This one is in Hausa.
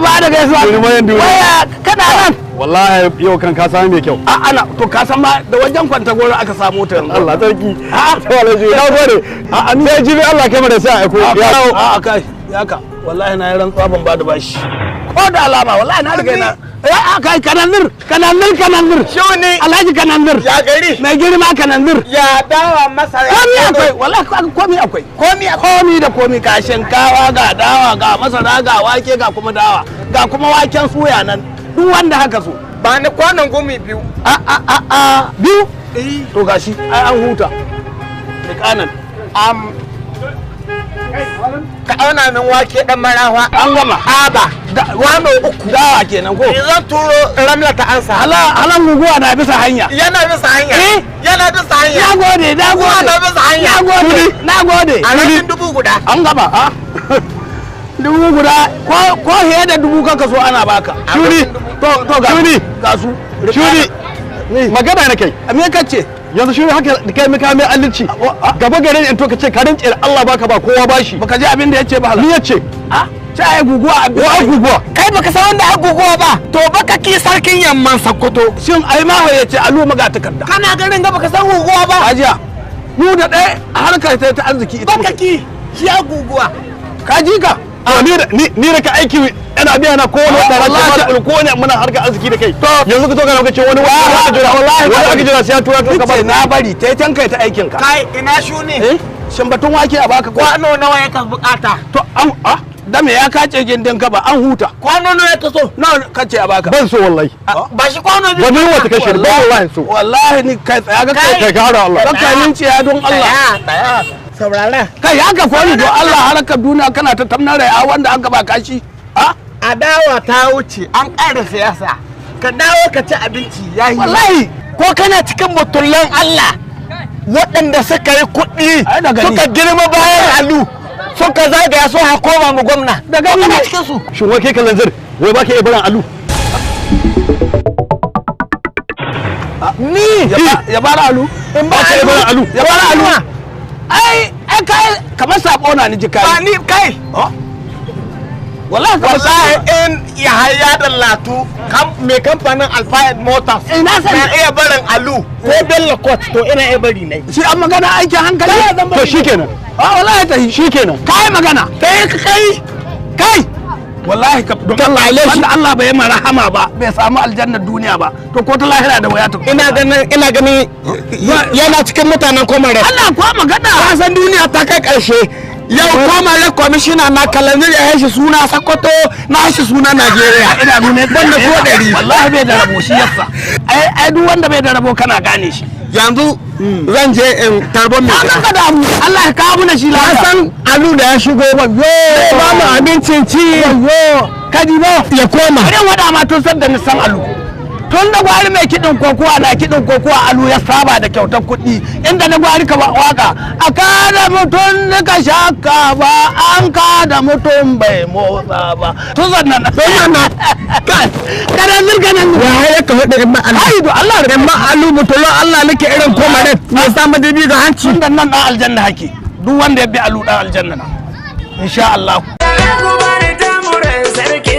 Ba da gaisuwa. Waya kana nan? Wallahi yau kan ka sami mai kyau. A ana to ka san ma da wajen kwanta goro aka samu ta yanzu. Allah sarki. A to Alhaji, na gode. A sai jibi Allah kai mu da sai aiko. Ya a kai ya ka wallahi na yi rantsuwa ban ba da bashi. Ko da alama wallahi na riga na. Ya kai kananzir kananzir kananzir. Shuni. Alhaji kananzir. Ya gari. Mai girma kananzir. Ya dawa masara. Komi akwai wallahi komi akwai. Komi akwai. Komi da komi ga shinkawa ga dawa ga masara ga wake ga kuma dawa ga kuma waken suya nan duk wanda haka so. Ba ni kwanon gumi biyu. A a a a biyu? To gashi ai an huta. Da kanan. Ka auna min wake dan marawa. An gama. Aba. Wano uku. Dawa kenan ko? Zan turo Ramla ta ansa. Halan guguwa na bisa hanya. Yana bisa hanya. Eh? Yana bisa hanya. Na gode, na gode. Na bisa hanya. Na gode, na gode. A rashin 1000. An gama, ha? 1000 ko fiye da 1000 kaka so ana baka. Shuri. To ga. Shuri. Ga su. Shuri. Magana na kai. Me kace? Yanzu shuri haka kai muka mai allici. Gaba gare in to kace ka rantse Allah baka ba kowa bashi. Baka ji abin da yace ba Ni yace. A ce ai guguwa a Wa guguwa. Kai baka san wanda ai guguwa ba. To baka ki sarkin yamman Sokoto. Shin ai ma yace alu maga takarda. Kana garin ga baka san guguwa ba. Ajiya. Mu da ɗaya harkar ta arziki ita. Baka ki shi ya guguwa. Ka ji ka? Ni da ka aiki ina biya na kowane wata rana ko kowane muna harkar arziki da kai. Yanzu ka to kana kace wani wani aka jira wallahi wani aka jira sai ya tura to ka ba na bari tai can kai ta aikin ka. Kai ina shuni. Eh shin batun wake a baka kwano nawa ya ka bukata? To an a da me ya kace gindin ka ba an huta. Kwano nawa ya ka so? Nawa kace a baka? Ban so wallahi. Ba shi kwano biyu. Ba ni wata kashe ba wallahi so. Wallahi ni kai tsaya ga kai kai ka hada Allah. Kai min ciya don Allah. Tsaya. Saurara. Kai haka kwani don Allah harkar duniya kana ta tamnar rai a wanda an gaba kashi. A adawa ta wuce an ƙara siyasa. Ka dawo ka ci abinci yayi. Wallahi ko kana cikin mutullan Allah waɗanda suka yi kuɗi suka girma bayan alu suka zagaya su hakoma mu gwamna. Da gani kana cikin su. Shin wai kai kalanzir wai baka iya barin alu? Ni ya bara alu? In ba ka iya barin alu. Ya bara alu. Ai ai kai kamar sako na ni ji kai. Ba ni kai. Wallahi wallahi in Yahaya da Latu mai kamfanin Alfayed Motors ina sani na iya barin alu ko Bello Court to ina iya bari ne. Shi an magana aikin hankali. To shikenan. A wallahi ta yi shikenan. Kai magana. Kai kai kai. Wallahi ka don Allah wanda Allah bai yi rahama ba bai samu aljannar duniya ba to ko ta lahira da waya ta. Ina ganin yana cikin mutanen Komare. Allah ko magana. Ka san duniya ta kai karshe. Yau Komare kwamishina na kalanzir ya yashi suna Sokoto na yashi suna Najeriya. Ina nune banda ko ɗari. Wallahi bai da rabo shi yasa. Ai duk wanda bai da rabo kana gane shi. Yanzu zan je in tarbo mai gida. Ka damu Allah ya kawo mana shi lafiya. Ka san alu da ya shigo ba. Yo ba mu abincin ci. Yo kaji ba ya koma. Irin wada ma tun san da ni san alu. Tun da gwari mai kiɗin kokowa na kiɗin kokowa alu ya saba da kyautar kuɗi inda na gwari ka waka a kada mutum nika shakka ba an kada mutum bai motsa ba tun sannan sannan kanan zirganan ya haye ka hudu in ma'alu ai do Allah in ma'alu mutulon Allah nake irin koma da ya samu dabi ga hanci tun da nan dan aljanna hake duk wanda ya bi alu dan aljanna na insha Allah. Sarki.